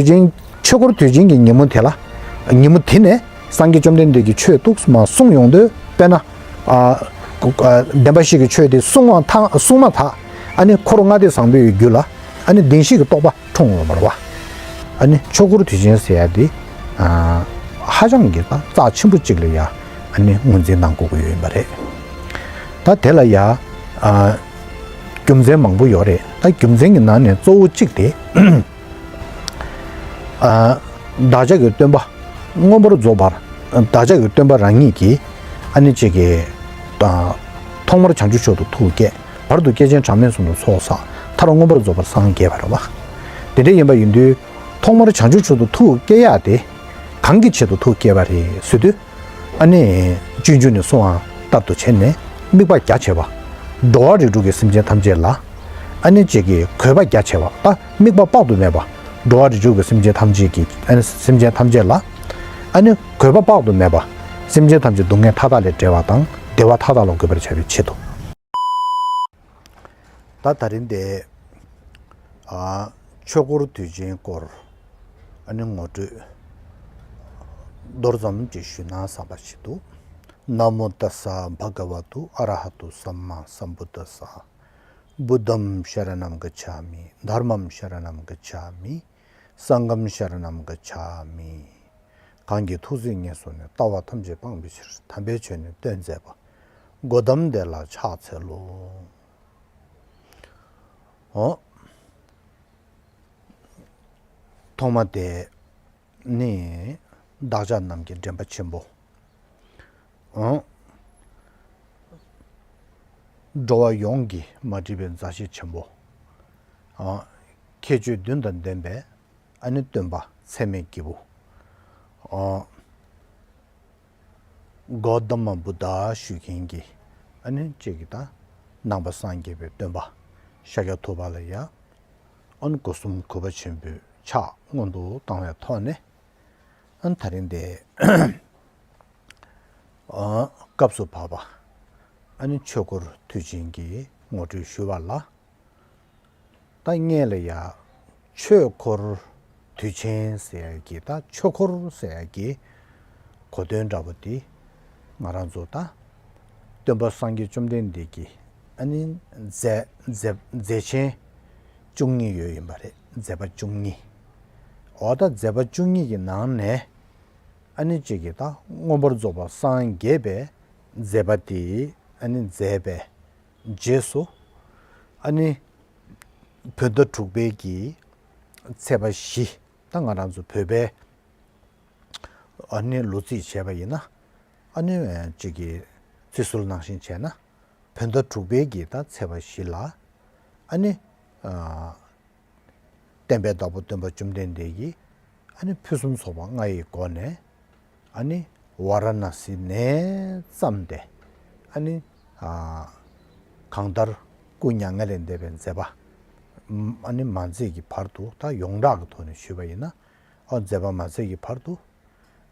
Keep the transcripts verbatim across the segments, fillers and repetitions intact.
དུས་ཆེན། ཆོས་འཁོར་དུས་ཆེན་གྱི་ཉིན་མོ་དེ་ལ། ཉིན་མོ་དེ་ནས་སངས་རྒྱས་བཅོམ་ལྡན་འདས་ཀྱིས་ཆོས་ཐུགས་སུ་མ་གསུངས་ཡོང་དུས། དཔེར་ན། ཨ། ཨ། བདེན་པ་བཞི་གི་ཆོས་དེ་གསུང་བ་ཐག་གསུངས་མ་ཐག་ཨ་ནི་འཁོར་ལྔ་སྡེ་བཟང་པོའི་རྒྱུད་ལ། ཨ་ནི་བདེན་བཞི་གི་རྟོགས་པ་འཁྲུངས་ཡོང་བ་རེད་བ། ཨ་ནི་ཆོས་འཁོར་དུས་ཆེན་ཟེར་ཡ་དེ། ཨ། ཧ་ཅང་གི་ད་རྩ་ཆེན་པོ་གཅིག་ལ་ཡ། ཨ་ནི་ངོས་འཛིན་གནང་དགོས་ཀྱི་ཡོད་ཡིན་པ་རེད། ད་དེ་ལ་ཡ། ཨ། རྒྱུ་མཚན་མང་པོ་ཡོད་རེད། ད་རྒྱུ་མཚན་གྱི་ནང་ནས་གཙོ་བོ་གཅིག་དེ། ཨ། བདག་ཅག་གི་སྟོན་པ་མངོན་པར་རྫོགས་པར། བདག་ཅག་གི་སྟོན་པ་རང་ཉིད་ཀྱིས། ཨ་ནི་གཅིག་གིས། ཨ། ཐོག་མར་བྱང་ཆུབ་མཆོག་ཏུ་ཐུགས་བསྐྱེད། བར་དུ་བསྐྱེད་ཆེན་གྲངས་མེད་གསུམ་ལ་ཚོགས་བསགས། མཐར་མངོན་པར་རྫོགས་པར་སངས་རྒྱས་པ་རེད་བ། དེ་འདྲ་ཡིན་པ་ཡིན་དུས། ཐོག་མར་བྱང་ཆུབ་མཆོག་ཏུ་ཐུགས་བསྐྱེད་ཡག་དེ། གང་གི་ཆེད་དུ་ཐུགས་བསྐྱེད་པ་རེད་ཟེར་དུས། ཨ་ནི། སྤྱོད་འཇུག་ནས་གསུངས་པ་ལྟར་དུ་བྱས་ནས། དམིགས་པ་རྒྱ་ཆེ་བ། འགྲོ་བ་རིགས་དྲུག་གི་སེམས་ཅན་ཐམས་ཅད་ལ། ཨ་ནི་གཅིག་གིས་གུས་པ་རྒྱ་ཆེ་བ། ད་དམིགས་པ་དཔག་ཏུ་མེད་པ། འགྲོ་བ་རིགས་དྲུག་གི་སེམས་ཅན་ཐམས་ཅད་ཀྱི། ཨ་ནི་སེམས་ཅན་ཐམས་ཅད་ལ། ཨ་ནི་གུས་པ་དཔག་ཏུ་མེད་པ། སེམས་ཅན་ཐམས་ཅད་སྡུག་བསྔལ་མཐའ་དག་ལས་བསྒྲལ་བ་དང་བདེ་བ་མཐའ་དག་ལ་འགོད་པར་བྱ་བའི་ཆེད་དུ། ད་ད་རིང་དེ། ཨ། ཆོས་འཁོར་དུས་ཆེན་སྐོར། ཨ་ནི་ངོ་སྤྲོད་མདོར་ཙམ་ཅིག་ཞུས་ན་བསམ་པ་ཞིག་འདུག། ན་མོ་ཏཱ་ས་བྷ་ག་ཝ་ཏུ་ཨ་ར་ཧ་ཏུ་སམ་མ་སམ་བུ་ཏཱ་ས། བུདྡྷམ་ཤ་ར་ཎམ་ག་ཆ་མི། དྷརྨམ་ཤ་ར་ཎམ་ག་ཆ་མི། སངྒྷམ་ཤ་ར་ཎམ་ག་ཆ་མི། གང་གིས་ཐུགས་བརྩེ་ཉེར་བཟུང་ནས། ལྟ་བ་ཐམས་ཅད་སྤང་བའི་ཕྱིར། དམ་པའི་ཆོས་ནི་སྟོན་མཛད་པ། གོ་ཏམ་དེ་ལ་ཕྱག་འཚལ་ལོ། འོ། ཐོག་མ་དེ་ནི་བདག་ཅག་རྣམས་ཀྱི་འདྲེན་པ་ཆེན་པོ། འོ། འགྲོ་བ་ཡོངས་ཀྱི་མ་འདྲིས་པའི་མཛའ་བཤེས་ཆེན་པོ། འོ། ཁྱད་ཆོས་བདུན་དང་ལྡན་པའི། ཨ་ནི་སྟོན་པ་ཚད་མེད་སྐྱེས་བུ། ཨ། གོ་ཏ་མ་བུདྡྷ་ཞུ་མཁན་གྱི། ཨ་ནི་གཅིག་གི་ད་ནང་པ་སངས་རྒྱས་པའི་སྟོན་པ་ཤཱཀྱ་ཐུབ་པ་ལ་ཡ། ཨ་ནི་སྒོ་གསུམ་གུས་པ་ཆེན་པོས་ཕྱག་སྔོན་དུ་བཏང་བའི་ཐོག་ནས། ཨ་ནི་ད་རིང་དེ། ཨ། སྐབས་སུ་བབ་པ། ཨ་ནི་ཆོས་འཁོར་དུས་ཆེན་གྱི་ངོ་སྤྲོད་ཞུ་བ་ལ། ད་སྔོན་ལ་ཡ། ཆོས་འཁོར་དུས་ཆེན་ཟེར་ཡ་གི། ད་ཆོས་འཁོར་ཟེར་ཡ་གི་གོ་དོན་འདྲ་པོ་དེ། ང་རང་ཚོ་ད་སྟོན་པ་སངས་རྒྱས་བཅོམ་ལྡན་འདས་ཀྱི། ཨ་ནི་མཛད་མཛད་མཛད་ཆེན་བཅུ་གཉིས་ཡོད་ཡིན་པ་རེད། མཛད་པ་བཅུ་གཉིས། འོ། ད་མཛད་པ་བཅུ་གཉིས་ཀྱི་ནང་ནས། ཨ་ནི་གཅིག་གི་ད་མངོན་པར་རྫོགས་པར་སངས་རྒྱས་པའི་མཛད་པ་དེ། ཨ་ནི་མཛད་པའི་རྗེས་སུ། ཨ་ནི་བོད་ཟླ་དྲུག་པའི་གི་ཚེས་པ་བཞི། ད་ང་རང་ཚོ་བོད་པའི། ཨ་ནི་ལོ་རྩིས་བྱས་པ་ཡིན་ན། ཨ་ནི་གཅིག་གི་རྩིས་སྲོལ་ནང་བཞིན་བྱས་ན། བོད་ཟླ་དྲུག་པའི་གི་ད་ཚེས་པ་བཞི་ལ། ཨ་ནི། ཨ། བསྟན་པའི་བདག་པོ་སྟོན་པ་བཅོམ་ལྡན་འདས་ཀྱིས། ཨ་ནི་ཕུན་སུམ་ཚོགས་པ་ལྔ་ཡི་སྒོ་ནས། ཨ་ནི་ཝཱ་ར་ཎ་སི་ནས་བརྩམས་ཏེ། ཨ་ནི། ཨ། གང་ལྟར་སྐུ་མྱ་ངན་ལས་འདས་པའི་མཛད་པ། ཨ་ནི་མ་མཛད་ཀྱི་བར་དུ། ད་ཡོངས་གྲགས་ཀྱི་ཐོག་ནས་ཞུས་པ་ཡིན་ན། ཨ། མཛད་པ་མ་མཛད་ཀྱི་བར་དུ།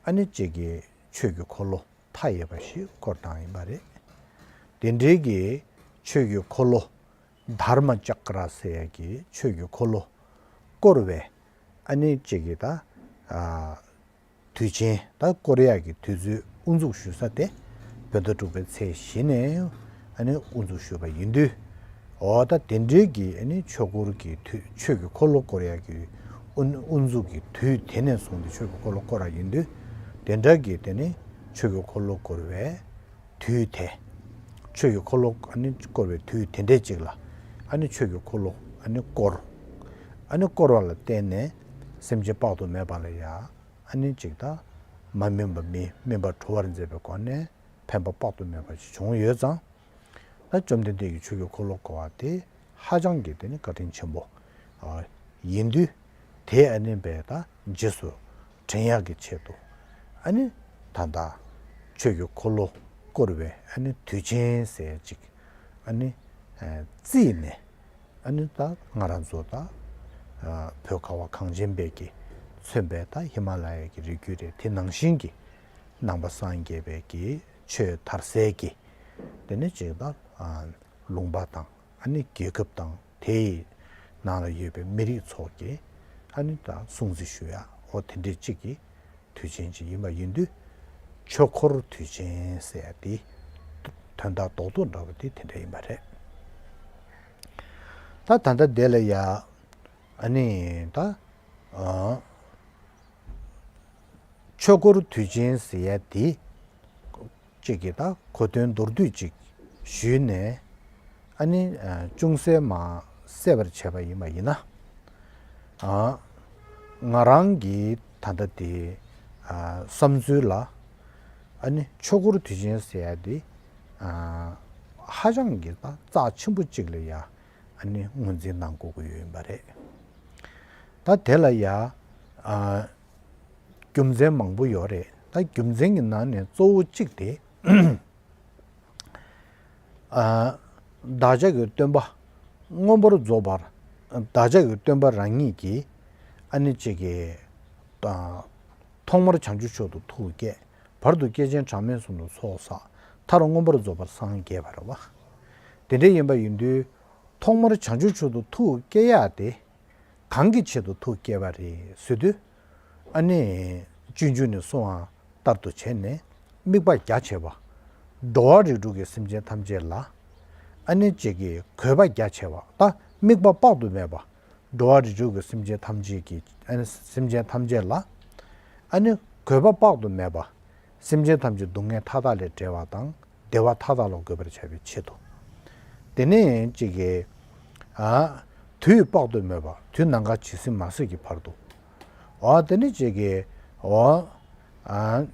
ཨ་ནི་གཅིག་གི་ཆོས་ཀྱི་འཁོར་ལོ་མཐའ་ཡས་པ་ཞིག་བསྐོར་བཏང་ཡིན་པ་རེད། དེ་འདྲའི་གི་ཆོས་ཀྱི་འཁོར་ལོ་དྷརྨ་ཅཀ་ར་ཟེར་ཡ་གི་ཆོས་ཀྱི་འཁོར་ལོ་བསྐོར་བའི། ཨ་ནི་གཅིག་གི་ད། ཨ། དུས་ཆེན། ད་བསྐོར་ཡག་གི་དུས་ཚོད་དབུ་འཛུགས་ཞུ་ས་དེ། བོད་ཟླ་དྲུག་པའི་ཚེས་བཞི་ནས། ཨ་ནི་དབུ་འཛུགས་ཞུས་པ་ཡིན་དུས། འོ། ད་དེ་འདྲའི་གི། ཨ་ནི་ཆོས་འཁོར་གྱི་དུས། ཆོས་ཀྱི་འཁོར་ལོ་བསྐོར་ཡག་གི་དབུ། དབུ་འཛུགས་ཀྱི་དུས་དེ་ནས་བཟུང་སྟེ་ཆོས་ཀྱི་འཁོར་ལོ་བསྐོར་བ་ཡིན་དུས། དེ་འདྲ་གི་དེ་ནི་ཆོས་ཀྱི་འཁོར་ལོ་བསྐོར་བའི་དུས་དེ། ཆོས་ཀྱི་འཁོར་ལོ། ཨ་ནི་བསྐོར་བའི་དུས་དེ་འདྲའི་ཅིག་ལ། ཨ་ནི་ཆོས་ཀྱི་འཁོར་ལོ། ཨ་ནི་བསྐོར། ཨ་ནི་བསྐོར་བ་ལ་བརྟེན་ནས་སེམས་ཅན་དཔག་ཏུ་མེད་པ་ལ་ཡ། ཨ་ནི་གཅིག་ད་མ་སྨིན་པ་སྨིན། སྨིན་པ་གྲོལ་བར་མཛད་པའི་སྒོ་ནས་ཕན་པ་དཔག་ཏུ་མེད་པ་ཞིག་བྱུང་ཡོད་ཙང་། ད་བཅོམ་ལྡན་འདས་ཀྱིས་ཆོས་ཀྱི་འཁོར་ལོ་བསྐོར་བ་དེ་ཧ་ཅང་གི་དེ་ནི་བཀའ་དྲིན་ཆེན་པོ། ཨ། ཡིན་དུས། དེ་ཨ་ནི་བས་ད་རྗེས་སུ་དྲན་ཡག་གི་ཆེད་དུ། ཨ་ནི་ད་ལྟ་ཆོས་ཀྱི་འཁོར་ལོ་བསྐོར་བའི། ཨ་ནི་དུས་ཆེན་ཟེར་ཅིག། ཨ་ནི། ཨ། བརྩིས་ནས། ཨ་ནི་ད་ང་རང་ཚོ་ད། ཨ། བོད་ཁ་བ་གངས་ཅན་པའི་གི་མཚོན་པའི་ད་ཧི་མ་ལ་ཡའི་གི་རི་རྒྱུད་རེད། དེ་ནང་བཞིན་གྱི་ནང་པ་སངས་རྒྱས་པའི་གི་ཆོས་དར་སའི་གི། དེ་ནི་གཅིག་ད། ཨ། ལུང་པ་དང་། ཨ་ནི་རྒྱལ་ཁབ་དང་དེའི་ནང་ལ་ཡོད་པའི་མི་རིགས་ཚོ་གི། ཨ་ནི་ད་སྲུང་བརྩི་ཞུ་ཡ་འོ་དེ་འདྲའི་གཅིག་གི་དུས་ཆེན་ཅིག་ཡིན་པ་ཡིན་དུས། ཆོས་འཁོར་དུས་ཆེན་ཟེར་ཡ་དེ་དོན་དག་རྡོག་རྡོག་འདྲ་བ་དེ་དེ་འདྲ་ཡིན་པ་རེད། ད་ད་ལྟ་དེ་ལ་ཡ་ཨ་ནི་ད་ཨ་ཆོས་འཁོར་དུས་ཆེན་ཟེར་ཡ་དེ་གཅིག་གིས་ད་གོ་དོན་མདོར་བསྡུས་ཅིག་ཞུས་ནས་ཨ་ནི་ཅུང་ཟད་མ་གསལ་བར་བྱས་པ་ཡིན་པ་ཡིན་ན། ང་རང་གི་ད་ལྟ་དེ་བསམ་ཚུལ་ལ་ཨ་ནི་ཆོས་འཁོར་དུས་ཆེན་ཟེར་ཡ་དེ་ཧ་ཅང་གི་ད་རྩ་ཆེན་པོ་གཅིག་ལ་ཡ་ཨ་ནི་ངོས་འཛིན་གནང་དགོས་ཀྱི་ཡོད་ཡིན་པ་རེད། ད་དེ་ལ་ཡ་རྒྱུ་མཚན་མང་པོ་ཡོད་རེད། ད་རྒྱུ་མཚན་གྱི་ནང་ནས་གཙོ་བོ་གཅིག་དེ། བདག་ཅག་གི་སྟོན་པ་མངོན་པར་རྫོགས་པར་བདག་ཅག་གི་སྟོན་པ་རང་ཉིད་ཀྱིས་ཨ་ནི་གཅིག་གིས་ཐོག་མར་བྱང་ཆུབ་མཆོག་ཏུ་ཐུགས་བསྐྱེད། བར་དུ་བསྐྱེད་ཆེན་གྲངས་མེད་གསུམ་དུ་ཚོགས་བསགས། མཐར་མངོན་པར་རྫོགས་པར་སངས་རྒྱས་པ་རེད་བ། དེ་འདྲ་ཡིན་པ་ཡིན་དུས་ཐོག་མར་བྱང་ཆུབ་མཆོག་ཏུ་ཐུགས་བསྐྱེད་ཡག་དེ། གང་གི་ཆེད་དུ་ཐུགས་བསྐྱེད་པ་རེད་ཟེར་དུས། ཨ་ནི། སྤྱོད་འཇུག་ནས་གསུངས་པ་ལྟར་དུ་བྱས་ནས་དམིགས་པ་རྒྱ་ཆེ་བ། འགྲོ་བ་རིགས་དྲུག་གི་སེམས་ཅན་ཐམས་ཅད་ལ། ཨ་ནི་གཅིག་གིས་དགོས་པ་རྒྱ་ཆེ་བ་དང་དམིགས་པ་དཔག་ཏུ་མེད་པ། འགྲོ་བ་རིགས་དྲུག་གི་སེམས་ཅན་ཐམས་ཅད་ཀྱི་ཨ་ནི་སེམས་ཅན་ཐམས་ཅད་ལ། ཨ་ནི་དགོས་པ་དཔག་ཏུ་མེད་པ། སེམས་ཅན་ཐམས་ཅད་སྡུག་བསྔལ་མཐའ་དག་ལས་བསྒྲལ་བ་དང་བདེ་བ་མཐའ་དག་ལ་འགོད་པར་བྱ་བའི་ཆེད་དུ། དེ་ནས་གཅིག་གིས། ཨ། དུས་དཔག་ཏུ་མེད་པ་དུས་ནམ་མཁའ་ཇི་སྲིད་མ་སྲིད་ཀྱི་བར་དུ། འོ་དེ་ནས་གཅིག་གིས། འོ། ཨ།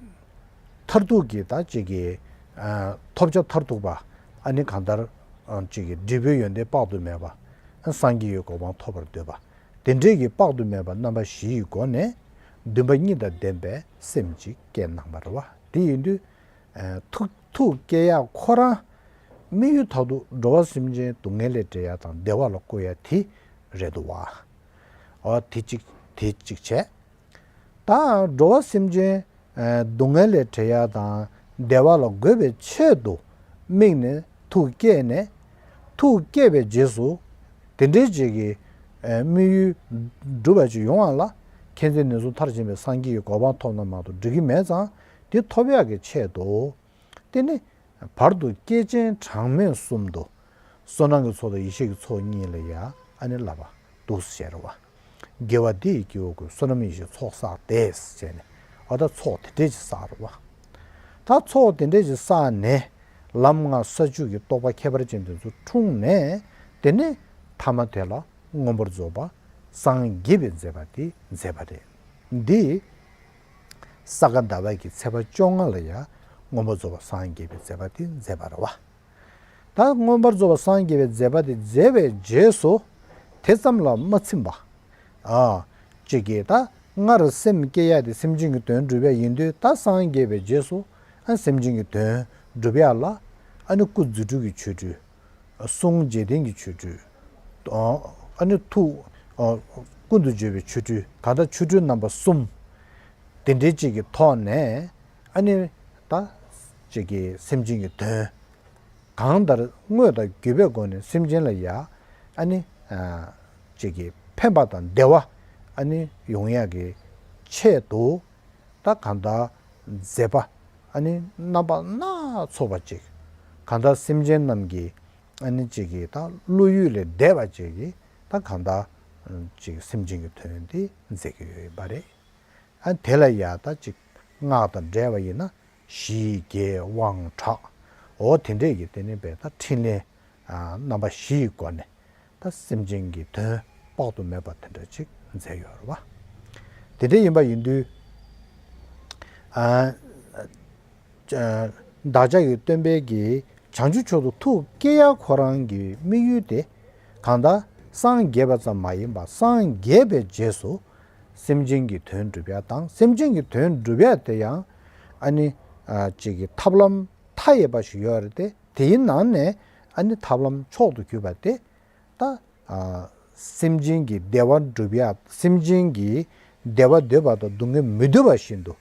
མཐར་ཐུག་གི་ད་གཅིག་གིས། ཨ། ཐོབ་བྱ་མཐར་ཐུག་པ། ཨ་ནི་གང་ལྟར། ཨ། གཅིག་གིས་འབྲས་བུའི་ཡོན་ཏན་དཔག་ཏུ་མེད་པ། ཨ། སངས་རྒྱས་ཀྱི་གོ་འཕང་ཐོབ་པར་འདོད་པ། དེ་འདྲའི་གི་དཔག་ཏུ་མེད་པ་རྣམ་པ་བཞི་ཡི་སྒོ་ནས། འདུན་པ་གཉིས་དང་ལྡན་པའི་སེམས་ཅིག་བསྐྱེད་གནང་བ་རེད་བ། དེ་ཡིན་དུས། ཨ། ཐུགས་ཐུགས་བསྐྱེད་ཡག་ཁོ་རང་། དམིགས་ཡུལ་མཐར་ཐུག་འགྲོ་བ་སེམས་ཅན་སྡུག་བསྔལ་ལས་བསྒྲལ་ཡག་དང་བདེ་བ་ལ་བཀོད་ཡག་དེ་རེད་འདུག་བ། འོ་དེ་གཅིག་དེ་གཅིག་བྱས། ད་འགྲོ་བ་སེམས་ཅན་སྡུག་བསྔལ་ལས་བསྒྲལ་ཡག་དང་བདེ་བ་ལ་འགོད་པའི་ཆེད་དུ་དམིགས་ནས་ཐུགས་བསྐྱེད་ནས། ཐུགས་བསྐྱེད་པའི་རྗེས་སུ་དེ་འདྲའི་ཅིག་གི་དམིགས་ཡུལ་འགྲུབ་པ་ཅིག་ཡོང་བ་ལ། མཁྱེན་བརྩེ་ནུས་གསུམ་མཐར་ཕྱིན་པའི་སངས་རྒྱས་ཀྱི་གོ་འཕང་ཐོབ་ན་མ་གཏོགས་འགྲིག་གི་མེད་ཙང་། དེ་ཐོབ་ཡག་གི་ཆེད་དུ། དེ་ནི་བར་དུ་བསྐྱེད་ཆེན་གྲངས་མེད་གསུམ་དུ་བསོད་ནམས་ཀྱི་ཚོགས་དང་ཡེ་ཤེས་ཀྱི་ཚོགས་གཉིས་ལ་ཡ་ཨ་ནི་བསླབ་པ་འདུག་ཟེར་བ། དགེ་བ་འདི་ཡིས་སྐྱེ་བོ་ཀུན། བསོད་ནམས་ཡེ་ཤེས་ཚོགས་བསགས་ཏེ་ཟེར་ནས། འོ་ད་ཚོགས་དེ་འདྲས་ཅིག་བསགས་རེད་བ། ད་ཚོགས་དེ་འདྲས་ཅིག་བསགས་ནས་ལམ་ལྔ་ས་བཅུ་གི་རྟོགས་པ་ཁྱད་པར་ཅན་དེ་ཚོ་འཁྲུངས་ནས། དེ་ནས་ཐ་མ་དེ་ལ་མངོན་པར་རྫོགས་པ་སངས་རྒྱས་པའི་མཛད་པ་དེ་མཛད་པ་རེད། འདི་ས་ག་ཟླ་བ་གི་ཚེས་པ་བཅོ་ལྔ་ལ་ཡང་མངོན་པར་རྫོགས་པ་སངས་རྒྱས་པའི་མཛད་པ་དེ་མཛད་པ་རེད་བ། ད་མངོན་པར་རྫོགས་པ་སངས་རྒྱས་པའི་མཛད་པ་དེ་མཛད་པའི་རྗེས་སུ་དེ་ཙམ་ལ་མ་ཚིམ་པ། ཨ། གཅིག་གིས་ད་སྔར་སེམས་བསྐྱེད་ཡ་དེ་སེམས་ཅན་གྱི་དོན་སྒྲུབ་ཡ་ཡིན་དུས། ད་སངས་རྒྱས་པའི་རྗེས་སུ་ཨ་སེམས་ཅན་གྱི་དོན་སྒྲུབ་ཡ་ལ་ཨ་ནི་སྐུ་རྫུ་འཕྲུལ་གྱི་ཆོ་འཕྲུལ། གསུང་རྗེས་བསྟན་གྱི་ཆོ་འཕྲུལ། ཨ་ནི་ཐུགས་ཀུན་ཏུ་བརྗོད་པའི་ཆོ་འཕྲུལ། གང་ལྟར་ཆོ་འཕྲུལ་རྣམ་པ་གསུམ། དེ་འདྲའི་ཅིག་གི་ཐོག་ནས་ཨ་ནི་ད་ཅིག་གི་སེམས་ཅན་གྱི་དོན། གང་ལྟར་དངོས་དང་བརྒྱུད་པའི་སྒོ་ནས་སེམས་ཅན་ལ་ཡ་ཨ་ནི་ཅིག་གི་ཕན་པ་དང་བདེ་བ་ཨ་ནི་ཡོང་ཡག་གི་ཆེད་དུ། ད་གང་ལྟར་མཛད་པ་ཨ་ནི་རྣམ་པ་སྣ་ཚོགས་པ་ཅིག། གང་ལྟར་སེམས་ཅན་རྣམས་ཀྱི་ཨ་ནི་ཅིག་གི་ད་བློ་ཡུལ་ལས་འདས་པ་ཅིག་གི་ད་གང་ལྟར་ཅིག་སེམས་ཅན་གྱི་དོན་དེ་མཛད་ཀྱི་ཡོད་པ་རེད། ཨ་དེ་ལ་ཡ་ད་ཅིག་སྔགས་དང་འབྲེལ་བ་ཡིན་ན་ཞི་རྒྱས་དབང་དྲག། འོ་དེ་འདྲས་ཀྱི་དེ་ནི་བས་ད་ཕྲིན་ལས་རྣམ་པ་བཞི་ཡི་སྒོ་ནས་ད་སེམས་ཅན་གྱི་དོན་དཔག་ཏུ་མེད་པ་དེ་འདྲ་ཅིག་མཛད་ཡོད་རེད་བ། དེ་འདྲ་ཡིན་པ་ཡིན་དུས། ཨ། བདག་ཅག་གི་སྟོན་པའི་གི་བྱང་ཆུབ་མཆོག་ཏུ་ཐུགས་བསྐྱེད་ཡ་ཁོ་རང་གི་དམིགས་ཡུལ་དེ་གང་ལྟར་སངས་རྒྱས་པ་ཙམ་མ་ཡིན་པར་སངས་རྒྱས་པའི་རྗེས་སུ་སེམས་ཅན་གྱི་དོན་སྒྲུབ་ཡ་དང་། སེམས་ཅན་གྱི་དོན་སྒྲུབ་ཡ་དེ་ཡང་ཨ་ནི་ཅིག་གི་ཐབས་ལམ་མཐའ་ཡས་པ་ཞིག་ཡོད་རེད་དེ། དེའི་ནང་ནས་ཨ་ནི་ཐབས་ལམ་མཆོག་ཏུ་གྱུར་པ་དེ། ད། ཨ། སེམས་ཅན་གྱི་བདེ་བ་སྒྲུབ་ཡ། སེམས་ཅན་གྱི་བདེ་བ་འདོད་པ་དང་སྡུག་བསྔལ་མི་འདོད་པ་བཞིན་དུ།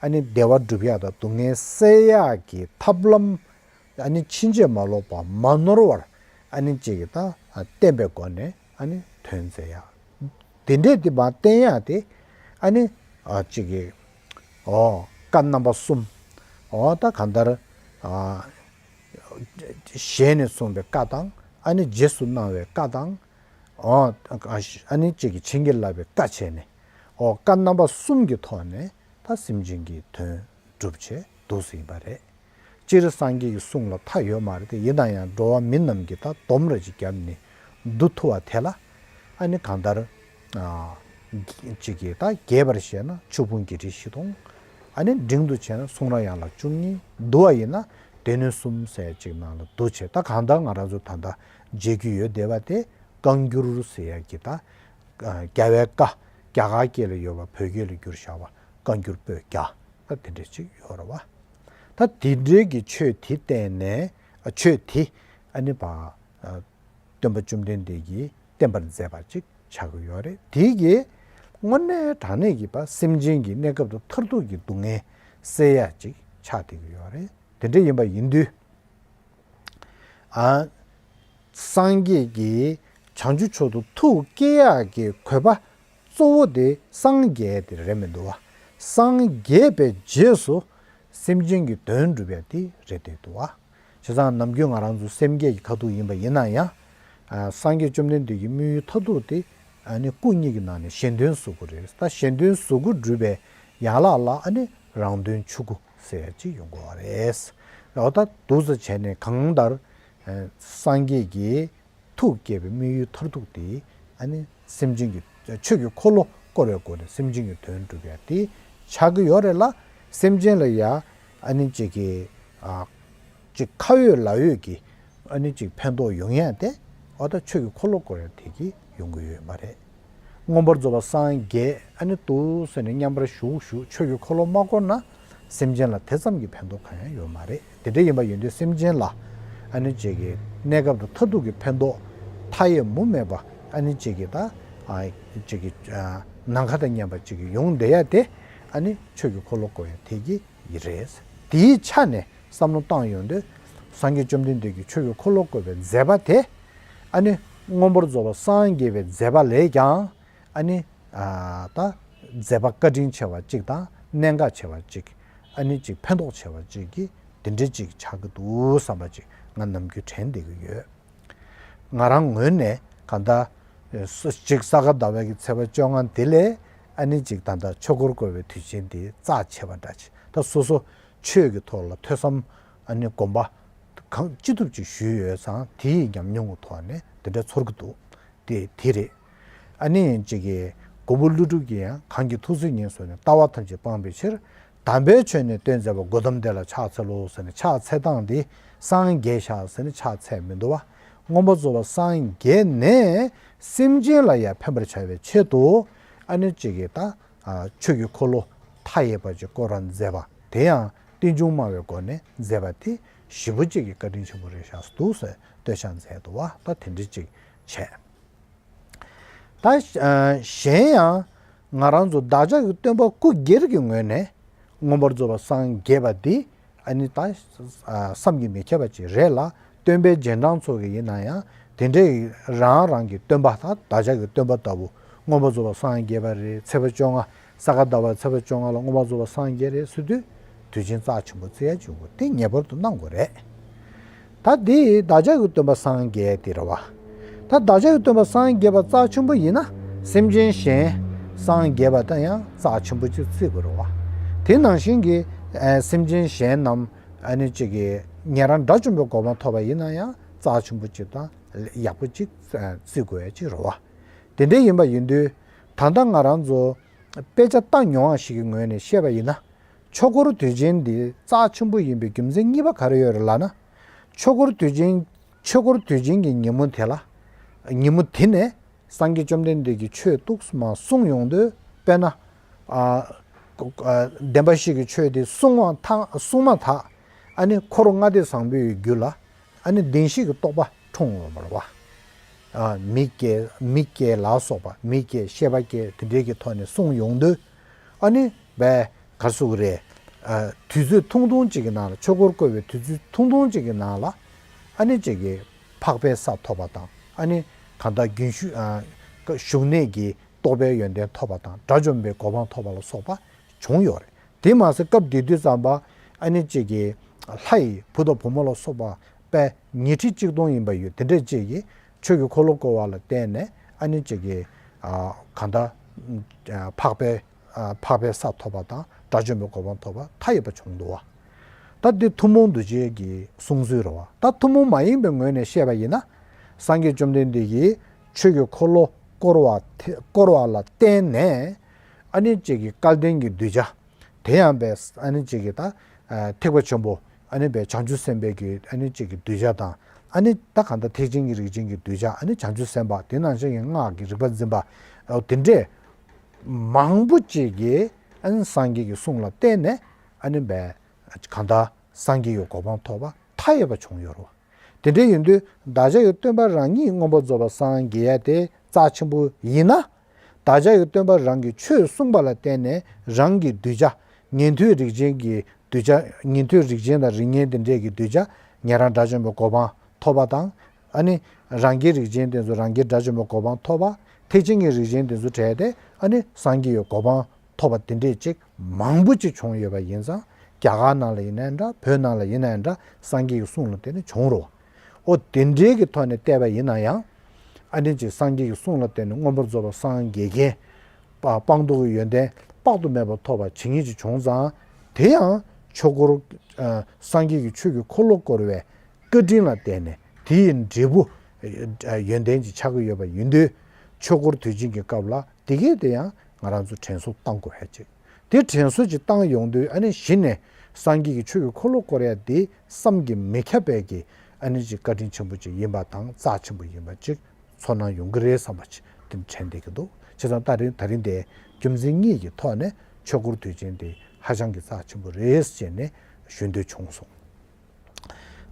ཨ་ནི་བདེ་བ་སྒྲུབ་ཡ་དང་སྡུག་བསྔལ་སེལ་ཡ་གི་ཐབས་ལམ། ཨ་ནི་ཕྱིན་ཅི་མ་ལོག་པ་མ་ནོར་བར་ཨ་ནི་ཅིག་གི་ད་བསྟན་པའི་སྒོ་ནས་ཨ་ནི་དོན་མཛད་ཡ། དེ་འདྲས་དེ་མར་བསྟན་ཡག་དེ་ཨ་ནི་ཨ་ཅིག་གི་ཨོ་བཀའ་རྣམ་པ་གསུམ། ཨོ་ད་གང་ལྟར་ཨ་ཞལ་ནས་གསུངས་པའི་བཀའ་དང་ཨ་ནི་རྗེས་སུ་གནང་བའི་བཀའ་དང་། ཨོ་ཨ་ནི་ཅིག་གི་བྱིན་གྱིས་བརླབས་པའི་བཀའ་བྱས་ནས་ཨོ་བཀའ་རྣམ་པ་གསུམ་གྱི་ཐོག་ནས་ད་སེམས་ཅན་གྱི་དོན་སྒྲུབ་བྱས་འདུག་ཟིན་པ་རེད། སྤྱིར་སངས་རྒྱས་ཀྱི་གསུང་ལ་མཐའ་ཡོད་མ་རེད་དེ། ཡིན་ན་ཡང་འགྲོ་བ་མི་རྣམས་ཀྱིས་ད་སྡོམ་ར་ཅིག་བརྒྱབ་ནས་བསྡུ་ཐུབ་པ་དེ་ལ་ཨ་ནི་གང་ལྟར་ཨ་ཅིག་གིས་ད་རྒྱས་པར་བཤད་ན་ཆོས་ཕུང་བརྒྱད་ཁྲི་བཞི་སྟོང་། ཨ་ནི་འབྲིང་དུ་བྱས་ན་གསུང་རབ་ཡན་ལག་བཅུ་གཉིས། བསྡུ་བ་ཡིན་ན་སྡེ་སྣོད་གསུམ་ཟེར་ཅིག་ནང་ལ་བསྡུ་བྱས། ད་གང་ལྟར་ང་རང་ཚོ་ད་ལྟ་མཇལ་རྒྱུ་ཡོད་བསྡད་པ་དེ་བཀའ་འགྱུར་ཟེར་ཡག་གི་ད་རྒྱལ་བའི་བཀའ་རྒྱ་གར་སྐད་ལ་ཡོད་པ་བོད་སྐད་ལ་བསྒྱུར་བཞག་པ་བཀའ་འགྱུར་པོད་བརྒྱ། ད་དེ་འདྲས་ཅིག་ཡོད་རེད་བ། ད་དེ་འདྲས་ཀྱི་ཆོས་དེ་བསྟན་ནས་ཨ་ཆོས་དེ་ཨ་ནི་བ་ཨ་སྟོན་པ་བཅོམ་ལྡན་འདས་ཀྱིས་བསྟན་པར་མཛད་པ་ཅིག་ཆགས་ཀྱི་ཡོད་རེད། དེ་གིས་དངོས་གནས་དྲང་གནས་ཀྱི་བ་སེམས་ཅན་གྱི་གནས་སྐབས་དང་མཐར་ཐུག་གི་སྡུག་བསྔལ་སེལ་ཡག་ཅིག་ཆགས་བསྡད་ཀྱི་ཡོད་རེད། དེ་འདྲ་ཡིན་པ་ཡིན་དུས། ཨ། སངས་རྒྱས་ཀྱིས་བྱང་ཆུབ་མཆོག་ཏུ་ཐུགས་བསྐྱེད་ཡག་གི་དགོས་པ་གཙོ་བོ་དེ་སངས་རྒྱས་དེ་རེད་མི་འདུག་བ། སངས་རྒྱས་པའི་རྗེས་སུ་སེམས་ཅན་གྱི་དོན་སྒྲུབ་ཡག་དེ་རེད་བསྡད་འདུག་བ། བྱས་ཙང་ནམ་རྒྱུན་ང་རང་ཚོ་སེམས་བསྐྱེད་ཀྱི་ཁ་ཐུག་ཡིན་པ་ཡིན་ན་ཡང་། ཨ། སངས་རྒྱས་བཅོམ་ལྡན་འདས་ཀྱི་དམིགས་ཡུལ་མཐར་ཐུག་དེ་ཨ་ནི་སྐུ་གཉིས་ཀྱི་ནང་ནས་གཞན་དོན་གཟུགས་སྐུ་རེད། ད་གཞན་དོན་གཟུགས་སྐུ་སྒྲུབ་པའི་ཡན་ལག་ལ་ཨ་ནི་རང་དོན་ཆོས་སྐུ་ཟེར་ཡག་ཅིག་ཡོང་གི་ཡོད་རེད། འོ་ད་འདུག་སེ་བྱས་ནས་གང་ལྟར་ཨ་སངས་རྒྱས་ཀྱི་ཐུགས་བསྐྱེད་པའི་དམིགས་ཡུལ་མཐར་ཐུག་དེ་ཨ་ནི་སེམས་ཅན་གྱི་ཆོས་ཀྱི་འཁོར་ལོ་བསྐོར་བའི་སྒོ་ནས་སེམས་ཅན་གྱི་དོན་སྒྲུབ་ཡག་དེ་ཆགས་ཀྱི་ཡོད་རེད་ལ། སེམས་ཅན་ལ་ཡ་ཨ་ནི་ཅིག་གི་ཨ་ཅིག་ཁ་ཡོད་ལག་ཡོད་ཀྱི་ཨ་ནི་ཅིག་ཕན་ཐོགས་ཡོང་ཡག་དེ་འོ་ད་ཆོས་ཀྱི་འཁོར་ལོ་བསྐོར་ཡག་དེ་གིས་ཡོང་གི་ཡོད་མ་རེད། མངོན་པར་རྫོགས་པར་སངས་རྒྱས་ཨ་ནི་འདུག་ཟེར་ནས་མཉམ་པར་བཞུགས་བཞུགས་ཆོས་ཀྱི་འཁོར་ལོ་མ་བསྐོར་ན་སེམས་ཅན་ལ་དེ་ཙམ་གྱི་ཕན་ཐོགས་གང་ཡང་ཡོད་མ་རེད། དེ་འདྲ་ཡིན་པ་ཡིན་དུས་སེམས་ཅན་ལ་ཨ་ནི་ཅིག་གི་གནས་སྐབས་དང་མཐར་ཐུག་གི་ཕན་ཐོགས་མཐའ་ཡས་མུ་མེད་པ་ཨ་ནི་ཅིག་གི་ད་ཨ་ཅིག་གི་ཨ་ནམ་མཁའ་དང་མཉམ་པ་ཅིག་གི་ཡོང་བསྡད་ཡག་དེ་ཨ་ནི་ཆོས་ཀྱི་འཁོར་ལོ་བསྐོར་ཡག་དེ་གི་ཡི་རེད། དེའི་ཆ་ནས་བསམ་བློ་བཏང་ཡོང་དུས་སངས་རྒྱས་བཅོམ་ལྡན་འདས་ཀྱིས་ཆོས་ཀྱི་འཁོར་ལོ་བསྐོར་བའི་མཛད་པ་དེ་ཨ་ནི་མངོན་པར་རྫོགས་པར་སངས་རྒྱས་པའི་མཛད་པ་ལས་ཀྱང་ཨ་ནི་ཨ་ད་མཛད་པ་བཀའ་དྲིན་ཆེ་བ་གཅིག་དང་གནད་འགག་ཆེ་བ་གཅིག་ཨ་ནི་གཅིག་ཕན་ཐོགས་ཆེ་བ་གཅིག་གི་དེ་འདྲ་གཅིག་ཆགས་ཀྱི་འདུག་བསམ་པ་གཅིག་ང་ནམ་རྒྱུན་དྲན་བསྡད་ཀྱི་ཡོད། ང་རང་ངོས་ནས་གང་ལྟར་ཨེ་ས་ཅིག་ས་ག་ཟླ་བའི་གི་ཚེས་པ་བཅོ་ལྔ་འདི་ལས་ཨ་ནི་ཅིག་ད་ལྟ་ཆོས་འཁོར་བསྐོར་བའི་དུས་ཆེན་འདི་རྩ་ཆེ་བ་འདྲ་ཅིག་ད་སོ་སོ་ཆོས་ཀྱི་ཐོག་ལ་ཐོས་བསམ་ཨ་ནི་སྒོམ་པ་གང་ཅི་ཐུབ་ཅིག་ཞུས་ཡོད་ཙང་དེའི་ཉམས་མྱོང་གི་ཐོག་ནས་འདི་འདྲ་ཚོར་གྱི་འདུག་དེ་དེ་རེད། ཨ་ནི་ཅིག་གི་མགོན་པོ་ཀླུ་སྒྲུབ་ཀྱིས་ཡང་གང་གིས་ཐུགས་བརྩེ་ཉེར་བཟུང་ནས་ལྟ་བ་ཐམས་ཅད་སྤངས་པའི་ཕྱིར། དམ་པའི་ཆོས་ནི་སྟོན་མཛད་པ། གོ་ཏམ་དེ་ལ་ཕྱག་འཚལ་ལོ་ཟེར་ནས་ཕྱག་འཚལ་སྟངས་འདི་སངས་རྒྱས་ཤག་ཟེར་ནས་ཕྱག་འཚལ་མི་འདུག་བ། མངོན་པར་རྫོགས་པར་སངས་རྒྱས་ནས་སེམས་ཅན་ལ་ཡང་ཕན་པར་བྱ་བའི་ཆེད་དུ་ཨ་ནི་ཅིག་གིས་ད་ཨ་ཆོས་ཀྱི་འཁོར་ལོ་མཐའ་ཡས་པ་ཅིག་བསྐོར་བར་མཛད་པ་དེ་ཡང་རྟེན་འབྱུང་སྨྲ་བའི་སྒོ་ནས་མཛད་པ་དེ་ཞེ་པོ་ཅིག་གི་བཀའ་དྲིན་ཆེན་པོ་རེད་ཤག་འདུག་ཟེར་བསྟོད་ཕྱག་མཛད་འདུག་བ། ད་དེ་འདྲ་ཅིག་བྱས། ད་ཨ་གཞན་ཡང་ང་རང་ཚོ་བདག་ཅག་གི་སྟོན་པ་སྐུ་སྒེར་གྱི་ངོས་ནས་མངོན་པར་རྫོགས་པར་སངས་རྒྱས་པ་འདི་ཨ་ནི་ད་ཨ་བསམ་གྱིས་མི་ཁྱབ་པ་ཅིག་རེད་ལ། སྟོན་པའི་རྗེས་འབྲང་ཚོ་གི་ཡིན་ན་ཡང་དེ་འདྲའི་རང་རང་གི་སྟོན་པ་དང་བདག་ཅག་གི་སྟོན་པ་ལྟ་བུ་མངོན་པར་རྫོགས་པར་སངས་རྒྱས་པ་རེད། ཚེས་པ་བཅོ་ལྔ་ས་ག་ཟླ་བ་ཚེས་པ་བཅོ་ལྔ་ལ་མངོན་པར་རྫོགས་པར་སངས་རྒྱས་རེད་ཟེར་དུས། དུས་ཆེན་རྩ་ཆེན་པོ་བརྩི་ཡ་བྱུང་དགོས་དེ་ངེས་པར་དུ་གནང་དགོས་རེད། ད་འདི་བདག་ཅག་གི་སྟོན་པ་སངས་རྒྱས་དེ་རེད་བ། ད་བདག་ཅག་གི་སྟོན་པ་སངས་རྒྱས་པ་རྩ་ཆེན་པོ་ཡིན་ན་སེམས་ཅན་གཞན་སངས་རྒྱས་པ་དང་ཡང་རྩ་ཆེན་པོ་ཅིག་བརྩི་དགོས་རེད་བ། དེ་ནང་བཞིན་གྱི་ཨ་སེམས་ཅན་གཞན་རྣམས་ཨ་ནི་ཅིག་གི་ཉན་རང་དགྲ་བཅོམ་པའི་གོ་འཕང་ཐོབ་པ་ཡིན་ན་ཡང་རྩ་ཆེན་པོ་ཅིག་དང་ཡག་པོ་ཅིག་བརྩི་དགོས་ཡ་ཅིག་རེད་བ། དེ་འདྲ་ཡིན་པ་ཡིན་དུས་ད་ལྟ་ང་རང་ཚོ་དཔེ་ཆ་ལྟ་མྱོང་བ་ཞིག་གི་ངོས་ནས་བཤད་པ་ཡིན་ན། ཆོས་འཁོར་དུས་ཆེན་འདི་རྩ་ཆེན་པོ་ཡིན་པའི་རྒྱུ་མཚན་གཉིས་པ་ག་རེ་ཡོད་རེད་ལབ་ན། ཆོས་འཁོར་དུས་ཆེན་ཆོས་འཁོར་དུས་ཆེན་གྱི་ཉིན་མོ་དེ་ལ། ཉིན་མོ་དེ་ནས་སངས་རྒྱས་བཅོམ་ལྡན་འདས་ཀྱིས་ཆོས་ཏོག་ཙམ་གསུངས་ཡོང་དུས་དཔེར་ན། ཨ་ཨ་བདེན་པ་བཞི་གི་ཆོས་དེ་གསུང་བ་ཐ་གསུངས་མ་ཐག་ཨ་ནི་འཁོར་ལྔ་སྡེ་བཟང་པོའི་རྒྱུད་ལ་ཨ་ནི་བདེན་བཞི་གི་རྟོགས་པ་འཁྲུངས་ཡོང་བ་རེད་བ། ཨ་མིག་སྐྱེ་མིག་སྐྱེ་ལ་སོགས་པ་མིག་སྐྱེ་ཤེས་པ་སྐྱེ་དེ་འདྲའི་གི་ཐོག་ནས་གསུངས་ཡོང་དུས། ཨ་ནི་བས་ག་རེ་ཟེར་དགོས་རེད། ཨ་དུས་ཚོད་ཐུང་ཐུང་གཅིག་གི་ནང་ལ་ཆོས་འཁོར་བསྐོར་བའི་དུས་ཚོད་ཐུང་ཐུང་གཅིག་གི་ནང་ལ་ཨ་ནི་གཅིག་གི་འཕགས་པའི་ས་ཐོབ་པ་དང་ཨ་ནི་གང་ལྟར་རྒྱུན་ཞུགས་ཨ་བཞུགས་གནས་ཀྱི་ རྟོགས་པའི་ཡོན་ཏན་ཐོབ་པ་དང་དགྲ་བཅོམ་པའི་གོ་འཕང་ཐོབ་པ་ལ་སོགས་པ་བྱུང་ཡོད་རེད། དེ་མ་ཟད་སྐབས་དེ་དུས་ཙམ་པ་ཨ་ནི་གཅིག་གི་ལྷ་ཡི་བུ་དང་བུ་མོ་ལ་སོགས་པ་དཔེ་ཉི་ཁྲི་གཅིག་སྟོང་ཡིན་པ་ཡོད། དེ་འདྲས་གཅིག་གིས་ཆོས་ཀྱི་འཁོར་ལོ་བསྐོར་བ་ལ་བརྟེན་ནས་ཨ་ནི་གཅིག་གི་ཨ་གང་ལྟར་ཨ་འཕགས་པའི་ཨ་འཕགས་པའི་ས་ཐོབ་པ་དང་དགྲ་བཅོམ་པའི་གོ་འཕང་ཐོབ་པ་མཐའ་ཡས་པ་བྱུང་འདུག་བ། ད་འདི་ཐུན་མོང་གདུལ་བྱའི་གི་གསུང་ཚུལ་རེད་བ། ད་ཐུན་མོང་མ་ཡིན་པའི་ངོས་ནས་བཤད་པ་ཡིན་ན། སངས་རྒྱས་བཅོམ་ལྡན་འདས་ཀྱིས་ཆོས་ཀྱི་འཁོར་ལོ་བསྐོར་བ་དེ་བསྐོར་བ་ལ་བརྟེན་ནས་ཨ་ནི་གཅིག་གི་སྐལ་ལྡན་གྱི་གདུལ་བྱ། དེ་ཡང་པས་ཨ་ནི་གཅིག་གི་ད་ཨ་ཐེག་པ་ཆེན་པོ་ཨ་ནི་པས་བྱང་ཆུབ་སེམས་དཔའི་གི་ཨ་ནི་གཅིག་གི་གདུལ་བྱ་དང་། ཨ་ནི་ད་གང་ལྟར་ཐེག་ཆེན་གྱི་རིགས་ཅན་གྱི་གདུལ་བྱ། ཨ་ནི་བྱང་ཆུབ་སེམས་དཔའ། དེ་ནང་བཞིན་གྱི་སྔགས་ཀྱི་རིག་པ་འཛིན་པ། ཨོ་དེ་འདྲས་མང་པོ་ཅིག་གིས་ཨ་ནི་སངས་རྒྱས་ཀྱི་གསུང་ལ་བརྟེན་ནས་ཨ་ནི་པས་གང་ལྟར་སངས་རྒྱས་ཀྱི་གོ་འཕང་ཐོབ་པ་མཐའ་ཡས་པ་བྱུང་ཡོད་རེད་བ། དེ་འདྲ་ཡིན་དུས་བདག་ཅག་གི་སྟོན་པ་རང་ཉིད་མངོན་པར་རྫོགས་པར་སངས་རྒྱས་ཡ་དེ་རྩ་ཆེན་པོ་ཡིན་ན། བདག་ཅག་གི་སྟོན་པ་རང་གིས་ཆོས་གསུངས་པ་ལ་བརྟེན་ནས་རང་གི་གདུལ་བྱ། ཉན་ཐོས་རིགས་ཅན་གྱི་གདུལ་བྱ། ཉན་ཐོས་རིགས་ཅན་དང་རིགས་ངན་དེ་འདྲས་ཀྱི་གདུལ་བྱ་ཉན་རང་དགྲ་བཅོམ་པའི་གོ་འཕང་ཐོབ་པ་དང་། ཨ་ནི་རང་རྒྱལ་རིགས་ཅན་དེ་ཚོ་རང་རྒྱལ་དགྲ་བཅོམ་པའི་གོ་འཕང་ཐོབ་པ། ཐེག་ཆེན་གྱི་རིགས་ཅན་དེ་ཚོ་བྲལ་ཏེ་ཨ་ནི་སངས་རྒྱས་ཀྱི་གོ་འཕང་ཐོབ་པ་དེ་འདྲས་ཅིག་མང་པོ་ཅིག་བྱུང་ཡོད་པ་ཡིན་ཙང་། རྒྱ་གར་ནང་ལ་ཡིན་ནའི་འདྲ། བོད་ནང་ལ་ཡིན་ནའི་འདྲ། སངས་རྒྱས་ཀྱི་གསུང་ལ་བརྟེན་ནས་བྱུང་རོ། ཨོ་དེ་འདྲའི་གི་ཐོག་ནས་བལྟས་པ་ཡིན་ན་ཡང་། ཨ་ནི་ཅིག་སངས་རྒྱས་ཀྱི་གསུང་ལ་བརྟེན་ནས་མངོན་པར་རྫོགས་པར་སངས་རྒྱས་མཁན། པ་སྤངས་རྟོགས་ཀྱི་ཡོན་ཏན་དཔག་ཏུ་མེད་པ་ཐོབ་པ་ཇི་སྙེད་ཅིག་བྱུང་ཙང་། དེ་ཡང་ཆོས་འཁོར། ཨ་སངས་རྒྱས་ཀྱི་ཆོས་ཀྱི་འཁོར་ལོ་བསྐོར་བའི་བཀའ་དྲིན་ལ་བརྟེན་ནས་དེ་ཡི་འབྲས་བུ་ཨ་ཡོན་ཏན་ཅིག་ཆགས་ཀྱི་ཡོད་པ་ཡིན་དུས། ཆོས་འཁོར་དུས་ཆེན་གྱི་སྐབས་ལ་དེ་གས་དེ་ཡང་ང་རང་ཚོ་དྲན་གསོ་བཏང་དགོས་ཡ་ཅིག་དེ་དྲན་གསོ་ཅིག་བཏང་ཡོང་དུས་ཨ་ནི་གཞི་ནས་སངས་རྒྱས་ཀྱི་ཆོས་ཀྱི་འཁོར་ལོ་བསྐོར་ཡ་དེ་བསམ་གྱིས་མི་ཁྱབ་པའི་གི་ཨ་ནི་ཅིག་བཀའ་དྲིན་ཆེན་པོ་ཅིག་ཡིན་པ་དང་རྩ་ཆེན་པོ་ཡིན་པ་ཅིག་ཚོར་སྣང་ཡོང་གི་རེད་བསམ་པ་ཅིག་དེ་དྲན་བསྡད་ཀྱི་འདུག་བྱས་ཙང་ད་རིང་ད་རིང་དེ་རྒྱུ་མཚན་གཉིས་ཀྱི་ཐོག་ནས་ཆོས་འཁོར་དུས་ཆེན་དེ་ཧ་ཅང་གི་རྩ་ཆེན་པོ་རེད་ཅེས་ནས་ཞུ་འདོད་བྱུང་སོང་།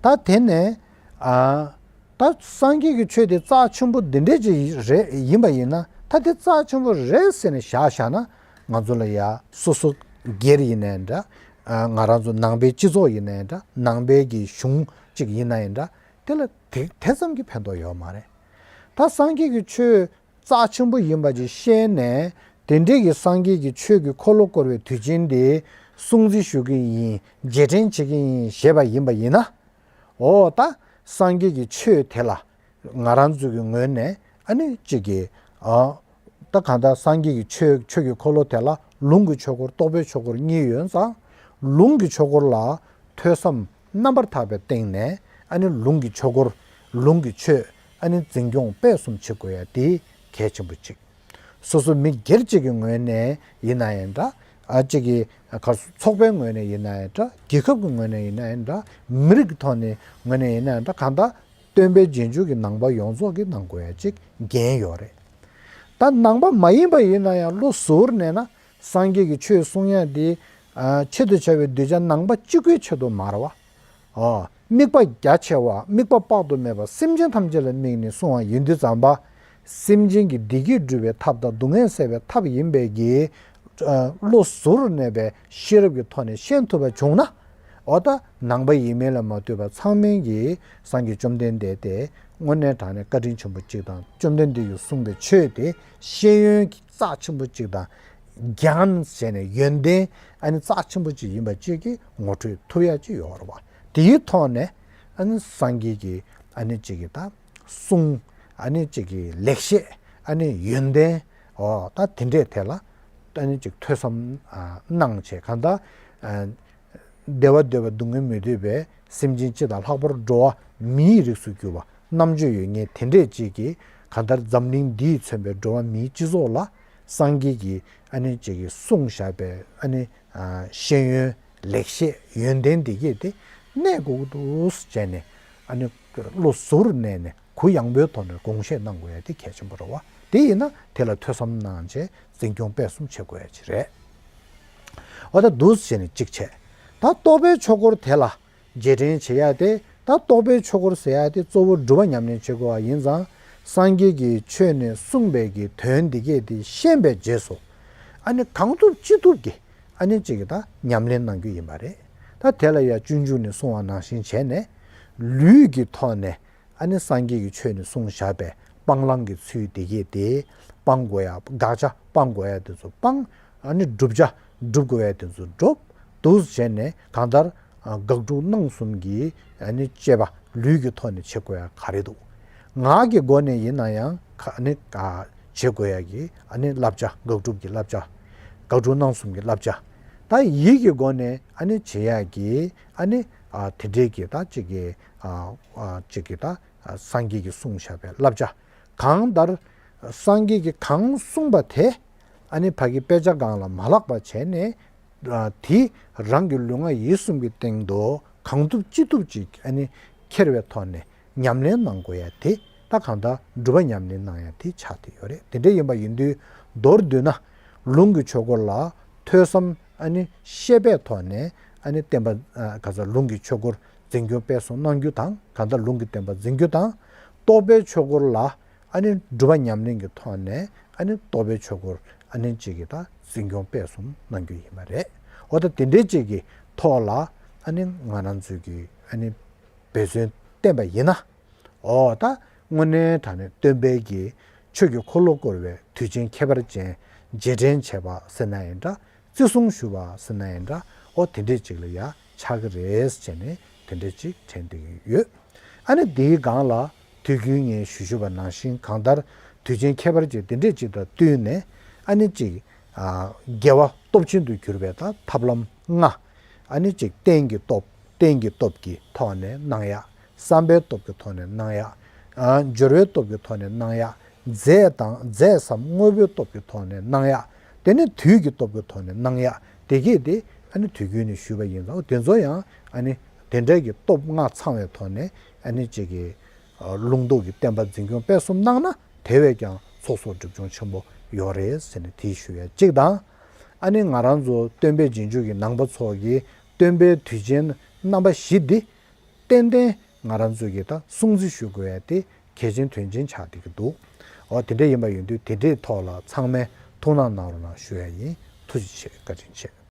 ད་དེ་ནས་ཨ་ད་སངས་རྒྱས་ཀྱི་ཆོས་དེ་རྩ་ཆེན་པོ་འདི་འདྲས་ཅིག་རེད་ཡིན་པ་ཡིན་ན། ད་དེ་རྩ་ཆེན་པོ་རེད་ཟེར་ནས་བཞག་བཞག་ན། ང་ཚོ་ལ་ཡ་སོ་སོ་སྒེར་ཡིན་ནའི་འདྲ། ཨ་ང་རང་ཚོ་ནང་པའི་སྤྱི་ཚོགས་ཡིན་ནའི་འདྲ། ནང་པའི་གི་གཞུང་གཅིག་ཡིན་ནའི་འདྲ། དེ་ལ་དེ་དེ་ཙམ་གྱི་ཕན་ཐོགས་ཡོད་མ་རེད། ད་སངས་རྒྱས་ཀྱི་ཆོས་རྩ་ཆེན་པོ་ཡིན་པ་ཅིག་ཤེས་ནས། དེ་འདྲས་ཀྱི་སངས་རྒྱས་ཀྱི་ཆོས་ཀྱི་འཁོར་ལོ་བསྐོར་བའི་དུས་ཆེན་དེ་སྲུང་བརྩི་ཞུ་གི་ཡིན། རྗེས་དྲན་བྱེད་ཀྱི་ཡིན་ཞེས་པ་ཡིན་པ་ཡིན་ན། འོ་ད་སངས་རྒྱས་ཀྱི་ཆོས་དེ་ལ་ང་རང་ཚོ་གི་ངོས་ནས་ཨ་ནི་གཅིག་གི་ཨ་ད་གང་ལྟར་སངས་རྒྱས་ཀྱི་ཆོས་ཆོས་ཀྱི་འཁོར་ལོ་དེ་ལ་ལུང་གི་ཆོས་འཁོར་རྟོགས་པའི་ཆོས་འཁོར་གཉིས་ཡོད་ཙང་། ལུང་གི་ཆོས་འཁོར་ལ་ཐོས་བསམ་རྣམ་པར་དག་པའི་སྟེང་ནས་ཨ་ནི་ལུང་གི་ཆོས་འཁོར། ལུང་གི་ཆོས་ཨ་ནི་འཛིན་སྐྱོང་སྤེལ་གསུམ་བྱེད་དགོས་ཡ་དེ་གལ་ཆེན་པོ་གཅིག་སོ་སོ་མི་སྒེར་གཅིག་གི་ངོས་ནས་ཡིན་ན་ཡང་འདྲ། ཨ་གཅིག་གི་ག་ཚོགས་པའི་ངོས་ནས་ཡིན་ན་ཡང་འདྲ། རྒྱལ་ཁབ་ཀྱི་ངོས་ནས་ཡིན་ན་ཡང་འདྲ། མི་རིགས་ཀྱི་ཐོག་ནས་ངོས་ནས་ཡིན་ན་ཡང་འདྲ། གང་ལྟར་སྟོན་པའི་རྗེས་འཇུག་གི་ནང་པ་ཡོངས་རྫོགས་ཀྱིས་གནང་དགོས་ཡ་གཅིག་འགན་ཡོད་རེད། ད་ནང་པ་མ་ཡིན་པ་ཡིན་ན་ཡང་བློ་གཟུར་གནས་ན། སངས་རྒྱས་ཀྱི་ཆོས་གསུང་ཡ་འདི་ཨ་ཆེད་དུ་བྱ་བའི་གདུལ་བྱ་ནང་པ་གཅིག་པུའི་ཆེད་དུ་མ་རེད་བ། ཨ་དམིགས་པ་རྒྱ་ཆེ་བ། དམིགས་པ་དཔག་ཏུ་མེད་པ་སེམས་ཅན་ཐམས་ཅད་ལ་དམིགས་ནས་གསུང་བ་ཡིན་དུས་ཙམ་པ། སེམས་ཅན་གྱི་བདེ་སྐྱིད་སྒྲུབ་པའི་ཐབས་དང་སྡུག་བསྔལ་སེལ་བའི་ཐབས་ཡིན་པའི་གི་ཨ་བློ་གཟུར་གནས་པའི་ཤེས་རབ་ཀྱི་ཐོག་ནས་ཤེས་ཐུབ་པ་བྱུང་ན། འོ་ད་ནང་པ་ཡིན་མིན་ལ་མ་ལྟོས་པར་ཚང་མས་ཀྱིས་སངས་རྒྱས་བཅོམ་ལྡན་འདས་དེ་དངོས་གནས་དྲང་གནས་བཀའ་དྲིན་ཆེན་པོ་གཅིག་དང་། བཅོམ་ལྡན་འདས་ཀྱིས་གསུངས་པའི་ཆོས་དེ་ཤེས་ཡོན་རྩ་ཆེན་པོ་གཅིག་དང་། རྒྱན་ཟེར་ནས་ཡོན་ཏན་ཨ་ནི་རྩ་ཆེན་པོ་གཅིག་ཡིན་པ་གཅིག་གི་ངོ་སྤྲོད་ཐུབ་ཡ་གཅིག་ཡོད་རེད་བ། དེའི་ཐོག་ནས་ཨ་ནི་སངས་རྒྱས་ཀྱི་ཨ་ནི་གཅིག་གི་ད་གསུང་། ཨ་ནི་གཅིག་གི་ལེགས་བཤད། ཨ་ནི་ཡོན་ཏན། འོ་ད་དེ་འདྲས་དེ་ལ་ཨ་ནི་གཅིག་ཐོས་བསམ་ཨ་གནང་བྱས། གང་ལྟར་ཨ་བདེ་བ་འདོད་པ་སྡུག་བསྔལ་མི་འདོད་པའི་སེམས་ཅན་སྤྱི་དང་། ལྷག་པར་འགྲོ་བ་མིའི་རིགས་སུ་གྱུར་པ་རྣམ་དཔྱོད་ཡོད་མཁན་དེ་འདྲས་ཅིག་གིས། གང་ལྟར་འཛམ་གླིང་འདིས་མཚོན་པའི་འགྲོ་བ་མིའི་སྤྱི་ཚོགས་ལ་སངས་རྒྱས་ཀྱིས་ཨ་ནི་ཅིག་གིས་གསུངས་བཞག་པའི་ཨ་ནི་ཨ་ཤེས་ཡོན་ལེགས་བཤད་ཡོན་ཏན་འདི་གས་དེ་གནས་དགོས་ཀྱི་འདུག་ཟེར་བྱས་ནས། ཨ་ནི་བློ་གཟུར་གནས་ནས་གུ་ཡངས་པོའི་ཐོག་ནས་དགོངས་བཞེས་གནང་དགོས་ཡ་དེ་གལ་ཆེན་པོ་རེད་བ། དེ་ཡིན་ན་དེ་ལ་ཐོས་བསམ་གནང་བྱས་འཛིན་སྐྱོང་སྤེལ་གསུམ་བྱེད་དགོས་ཡ་ཅིག་རེད། འོ་ད་འདུག་སེ་བྱས་ནས་གཅིག་བྱས། ད་རྟོགས་པའི་ཆོས་འཁོར་དེ་ལ་རྗེས་དྲན་བྱེད་ཡ་དེ། ད་རྟོགས་པའི་ཆོས་འཁོར་ཟེར་ཡ་དེ་གཙོ་བོ་སྒྲུབ་པ་ཉམས་ལེན་བྱེད་དགོས་པ་ཡིན་ཙང་། སངས་རྒྱས་ཀྱི་ཆོས་ནས་གསུངས་པའི་གི་དོན་འདི་གས་དེ་ཤེས་པའི་རྗེས་སུ་ཨ་ནི་གང་ཐུབ་ཅི་ཐུབ་ཀྱིས་ཨ་ནི་གཅིག་གི་ད་ཉམས་ལེན་གནང་རྒྱུ་ཡིན་པ་རེད། ད་དེ་ལ་ཡ་སྤྱོད་འཇུག་ནས་གསུངས་པ་ནང་བཞིན་བྱས་ནས། ལུས་ཀྱི་ཐོག་ནས་ཨ་ནི་སངས་རྒྱས་ཀྱི་ཆོས་ནས་གསུངས་བཞག་པའི་སྤང་བླང་གི་ཚུལ་འདི་གས་དེ་ སྤང་དགོས་ཡ། དགག་བྱ་སྤང་དགོས་ཡ་དེ་ཚོ་སྤང་། ཨ་ནི་བསྒྲུབ་བྱ་སྒྲུབ་དགོས་ཡ་དེ་ཚོ་བསྒྲུབ། འདུག་བྱས་ནས་གང་ལྟར་ཨ་དགག་སྒྲུབ་རྣམ་གསུམ་གྱི་ཨ་ནི་དཔྱད་པ་ལུས་ཀྱི་ཐོག་ནས་བྱེད་དགོས་ཡ་ག་རེ་འདུག་ངག་གི་སྒོ་ནས་ཡིན་ན་ཡང་ཁ་ཨ་ནི་ཨ་བྱེད་དགོས་ཡ་གི་ཨ་ནི་བསླབ་བྱ། དགག་སྒྲུབ་ཀྱི་བསླབ་བྱ། དགག་སྒྲུབ་རྣམ་གསུམ་གྱི་བསླབ་བྱ། ད་ཡིད་ཀྱི་སྒོ་ནས་ཨ་ནི་བྱེད་ཡ་གི་ཨ་ནི་ཨ་དེ་འདྲའི་གི་ད་ཅིག་གི་ཨ་ཨ་ཅིག་གི་ད་སངས་རྒྱས་ཀྱིས་གསུངས་བཞག་པའི་བསླབ་བྱ། གང་ལྟར་སངས་རྒྱས་ཀྱིས་གང་གསུངས་པ་དེ་ཨ་ནི་ཕ་གི་དཔེ་ཆ་སྒང་ལ་མ་བཀླགས་པ་བྱས་ནས། ཨ་དེ་རང་གི་ལུས་ངག་ཡིད་གསུམ་གྱི་སྟེང་དུ་གང་ཐུབ་ཅི་ཐུབ་ཅིག་ཨ་ནི་འཁྱེར་བའི་ཐོག་ནས་ཉམས་ལེན་གནང་དགོས་ཡ་དེ། ད་གང་ལྟར་སྒྲུབ་པ་ཉམས་ལེན་གནང་ཡ་དེ་ཆགས་བསྡད་ཡོད་རེད། དེ་འདྲ་ཡིན་པ་ཡིན་དུས་མདོར་བསྡུས་ན་ལུང་གི་ཆོས་སྐོར་ལ་ཐོས་བསམ་ཨ་ནི་ཤེས་པའི་ཐོག་ནས་ཨ་ནི་བསྟན་པ་ཨ་ག་ས་ལུང་གི་ཆོས་སྐོར་འཛིན་སྐྱོང་སྤེལ་གསུམ་གནང་རྒྱུ་དང་། གང་ལྟར་ལུང་གི་བསྟན་པ་འཛིན་རྒྱུ་དང་། རྟོགས་པའི་ཆོས་སྐོར་ལ་ཨ་ནི་སྒྲུབ་པ་ཉམས་ལེན་གྱི་ཐོག་ནས་ཨ་ནི་རྟོགས་པའི་ཆོས་སྐོར་ཨ་ནི་གཅིག་གི་ད་འཛིན་སྐྱོང་སྤེལ་གསུམ་གནང་རྒྱུ་ཡིན་པ་རེད། འོ་ད་དེ་འདྲའི་གཅིག་གི་ཐོག་ལ་ཨ་ནི་ང་རང་ཚོའི་གི་ཨ་ནི་འབད་བརྩོན་བསྟེན་པ་ཡིན་ན། འོ་ད་དངོས་གནས་དྲང་གནས་སྟོན་པའི་གི་ཆོས་ཀྱི་འཁོར་ལོ་བསྐོར་བའི་དུས་ཆེན་ཁྱད་པར་ཅན་རྗེས་དྲན་བྱས་པ་ཟེར་ན་ཡིན་འདྲ། བརྩི་སྲུང་ཞུ་བ་ཟེར་ན་ཡིན་འདྲ། འོ་དེ་འདྲས་ཅིག་ལ་ཡ་ཆགས་ཀྱི་རེད་ཟེར་ནས་དེ་འདྲས་ཅིག་དྲན་བསྡད་ཀྱི་ཡོད། ཨ་ནི་དེའི་སྒང་ལ་དུས་རྒྱུན་ངས་ཞུ་ཞུ་བ་ནང་བཞིན་གང་ལྟར་དུས་ཆེན་ཁྱད་པར་ཅན་དེ་འདྲས་ཅིག་དང་བསྟུན་ནས་ཨ་ནི་ཅིག་ཨ་དགེ་བ་སྟོབས་ཆེན་དུ་གྱུར་པའི་ད་ཐབས་ལམ་ལྔ། ཨ་ནི་ཅིག་རྟེན་གྱི་སྟོབས། རྟེན་གྱི་སྟོབས་ཀྱི་ཐོག་ནས་གནང་ཡ། བསམ་པའི་སྟོབས་ཀྱི་ཐོག་ནས་གནང་ཡ། ཨ་སྦྱོར་བའི་སྟོབས་ཀྱི་ཐོག་ནས་གནང་ཡ། རྫས་དང་རྫས་སམ་དངོས་པོའི་སྟོབས་ཀྱི་ཐོག་ནས་གནང་ཡ། དེ་ནས་དུས་ཀྱི་སྟོབས་ཀྱི་ཐོག་ནས་གནང་ཡ། དེ་གས་དེ་ཨ་ནི་དུས་རྒྱུན་ནས་ཞུས་པ་ཡིན་ཙང་། དེ་ཚོ་ཡང་ཨ་ནི་དེ་འདྲའི་གི་སྟོབས་ལྔ་ཚང་བའི་ཐོག་ནས་ཨ་ནི་གཅིག་གི་ཨ་ལུང་རྟོགས་ཀྱི་བསྟན་པ་འཛིན་སྐྱོང་སྤེལ་གསུམ་གནང་ན། དེ་བས་ཀྱང་ཚོགས་གསོག་སྒྲིབ་སྦྱོང་ཆེན་པོ་ཡོད་རེད་ཟེར་ནས་དེ་ཞུ་ཡ་གཅིག་དང་། ཨ་ནི་ང་རང་ཚོ་སྟོན་པའི་རྗེས་འཇུག་གི་ནང་པ་ཚོ་གི་སྟོན་པའི་དུས་ཆེན་རྣམ་པ་བཞི་འདི་ཏན་ཏན་ང་རང་ཚོ་གི་ད་སྲུང་བརྩི་ཞུ་དགོས་ཡ་དེ་གལ་ཆེན་དོན་ཆེན་ཆགས་བསྡད་ཀྱི་འདུག་འོ་དེ་འདྲ་ཡིན་པ་ཡིན་དུས་དེ་འདྲའི་ཐོག་ལ་ཚང་མས་ཐུགས་སྣང་གནང་རོགས་གནང་ཞུ་ཡ་ཡིན། ཐུགས་རྗེ་ཆེ། བཀའ་དྲིན་ཆེ།